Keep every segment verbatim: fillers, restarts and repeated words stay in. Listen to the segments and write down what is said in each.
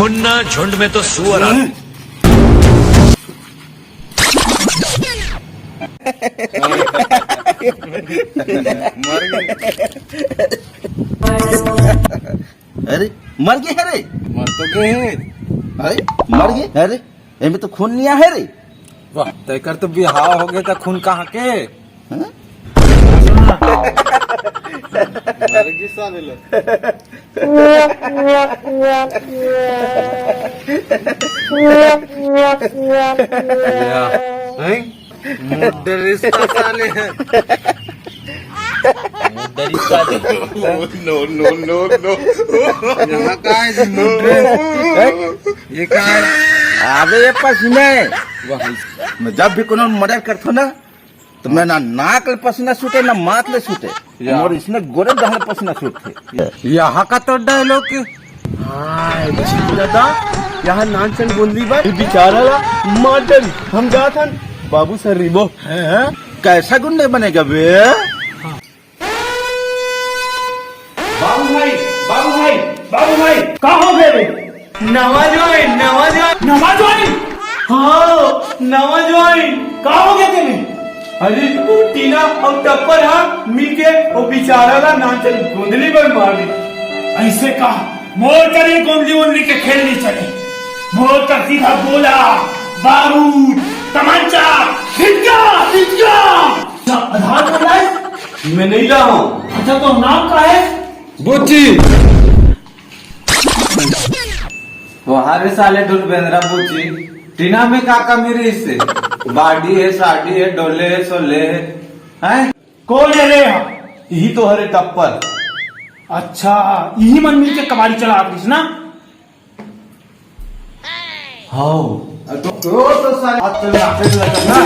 मुन्ना, झुंड में तो सुअर आते हैं। अरे, मर गे हे रे। मर तो गे हे। अरे, मर गे हे रे। एमे तो खून नइ हे रे। वाह, तेकर तो बिहाव हो गे, त खून कहाँ के? हाँ? मर गे साले ला। या। हैं? मुंह डरिस का साले हे। मुंह डरिस का दे। No, no, no, no। यहाँ का है जी मुंह डरिस? ये का है? अबे ये पसीना हे। वाह। मैं जब भी कोनो मर्डर करथों ना, त मैं ना नाक ले पसीना छूटे, ना माथ ले छूटे। या। मोर इसने गोरे डहर पसीना छूटथे। यहाँ का तो डायलॉग के। हाँ, दादा, यहाँ नानचन गोंदली बा, बेचारा ला मार डरी। हम जात हन, बाबू सर रिबो। हैं, हैं? कैसा गुंडे बनेगा बे? बाबू भाई, बाबू भाई, बाबू भाई, का हो गे रे? नवा ज्वाइन, नवा ज्वाइन। नवा ज्वाइन? हाँ, नवा ज्वाइन। का हो गे तेने? अरे, वो टीना अउ टप्पर हा मिलके वो बिचारा ला नानचन गोंदली बर मार दी। अइसे का? मोर करा गोंदली वोंदली के खेल नइ चले। मोर करा सीधा गोला, बारूद, तमंचा, हिटका, हिटका। अच्छा, आधार कार्ड लाए? मैं नइ लाहूं। अच्छा, तो नाम का हे? बुच्ची। वाह रे साले ढोल बेंदरा बुच्ची, टीना में का कमी रहिसे? बाडी हे, साडी हे, डोले हे, सोले हे, हैं? कोन हे रे हा? इही तो हरे टप्पर। अच्छा, इही मन मिलके कबाड़ी चलात रहिस ना? हाव। तो, तो, तो साले हाथ पे नापे लगा ना।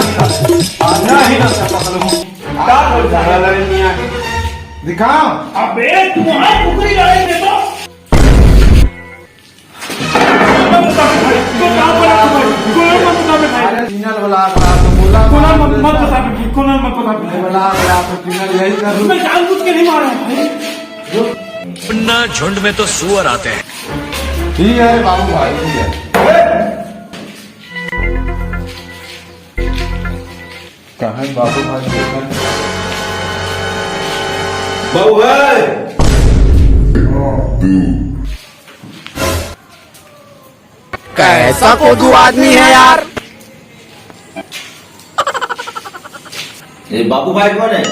नहीं, नहीं, नहीं, नहीं, नहीं। का बोल रहा है? दिखा। अबे, तुम्हारी कुकरी लड़ाई में तो। तो कहाँ पर है तुम्हारी? कौन है तुम्हारे भाई? अरे, सिग्नल वाला आ रहा तो बोला, कोना मत, मत बता बेटी, कोना मत बता बेटी। वाला आ रहा तो सिग्नल यही कर। मैं जानबूझ के नहीं मारा हूँ भाई। ना झुंड में तो सुअर आते हैं। ठीक है बाबू भाई, ठीक है। कहाँ है बाबू भाई? बाबू भाई। कैसा कोदू आदमी है यार। ये बाबू भाई कौन है?